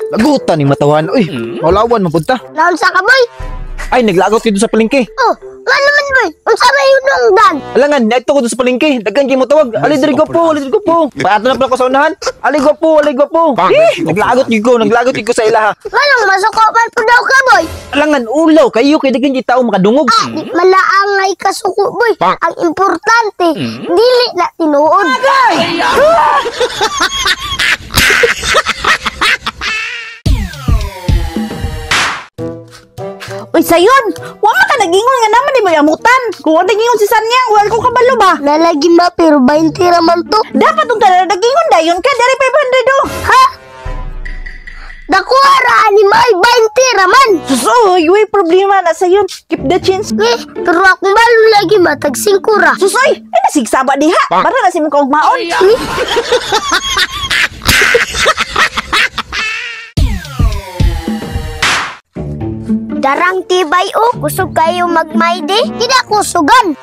Lagutan ni matawan. Uy, maulawan mapunta. Naunsa ka, boy? Ay, naglagot dito sa palengke. Oh, nga naman, boy. Unsa may hinungdan? Alangan, naito ko doon sa palengke. Daghan kay mo tawag. Ali diri po, ali diri po. Paato na pala ko sa unahan. Ali po, ali po. Eh, naglagot gyud ko sa ilaha. Nganong masuko man po daw ka, boy? Alangan, ulaw kayo kay daghan gyud tao makadungog. Ah, di malaangay ka suko, boy. Ang importante, dili na tinuod. Uy, sayon! Wa man ka nagingon nga naman di mo amutan. Kung wa nagingon si Sanyang, wala ko kabalo ba? Nalagi ma, pero 20 raman to. Dapat kung ka nagingon dayon ka, dari 500 do. Ha? Dakuha ra ani ma, ay 20 raman. Susoy, way problema na sayon. Keep the change. Eh, pero akong balo lagi ma, tag 5 ra. Susoy, ay nasigsaba diha. Para na si mong kaugmaon. Darang tibay o, kusog kayo magmayde. Tidak kusugan.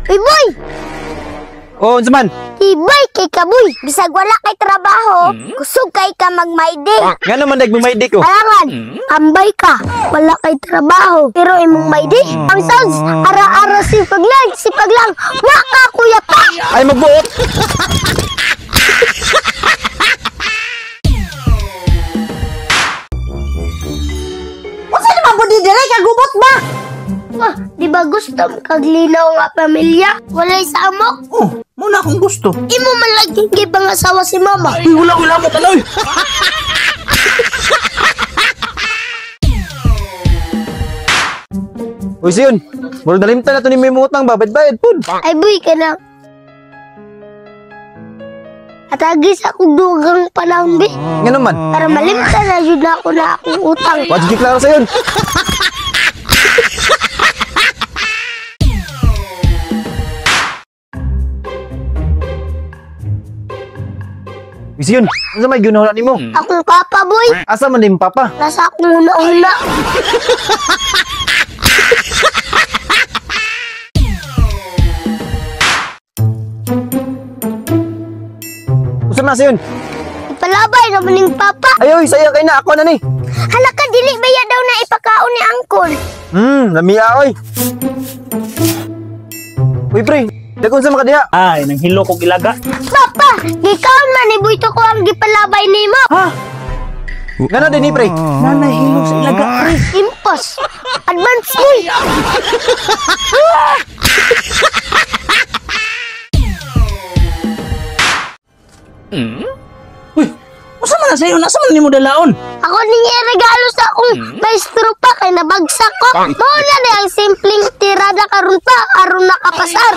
Uy, boy! Oh, unsa man? Tibay kay kaboy. Bisag wala kay trabaho, kusog kay ka magmayde. Nga naman nagmamaydi ko. Alangan, tambay ka, wala kay trabaho. Pero imong mayde, ang sounds, ara-ara sipag lang, waka kuya pa! Ay magbuot. Unsa naman po di dire kagubot ba? Ah, di ba gusto mo kaglinaw nga pamilya? Walay samok? Oh, muna akong gusto. Imo man lagi gipangasawa si mama. Uy, wala wala mo tanoy. Uy, sayon. Murag nalimtan na to ni may utang ba? Bayad pud. Ay boy, kana. Atagi sa akong dugang panahon, bi. Nga naman. Para malimtan na jud na ako na akong utang. Wa jud klaro sayon. Uy, sayon. Unsa may ginahuna nimo? Akong papa, boy. Asa man din papa? Nasa akong huna-huna. Unsa man sayon? Ipalabay naman ning papa. Ay, oy, sayang kay na ako na ni. Hala ka, dili ba ya daw na ipakaon ni angkol? Lamia oy. Uy, pre, dagon sa makadiha. Ay, nanghilo kog ilaga. Papa, gikaon man ni Boy ko ang gipalabay nimo. Ha? Ngano din ni pre? Nanay hilo sa ilaga, pre. Impos. Advance boy. Uy, unsa man na sayo? Nasa man nimo dalaon? Ako ning regalo sa akong maestro pa kay nabagsak ko. Mao na ni ang simpleng tirada karon pa aron nakapasar.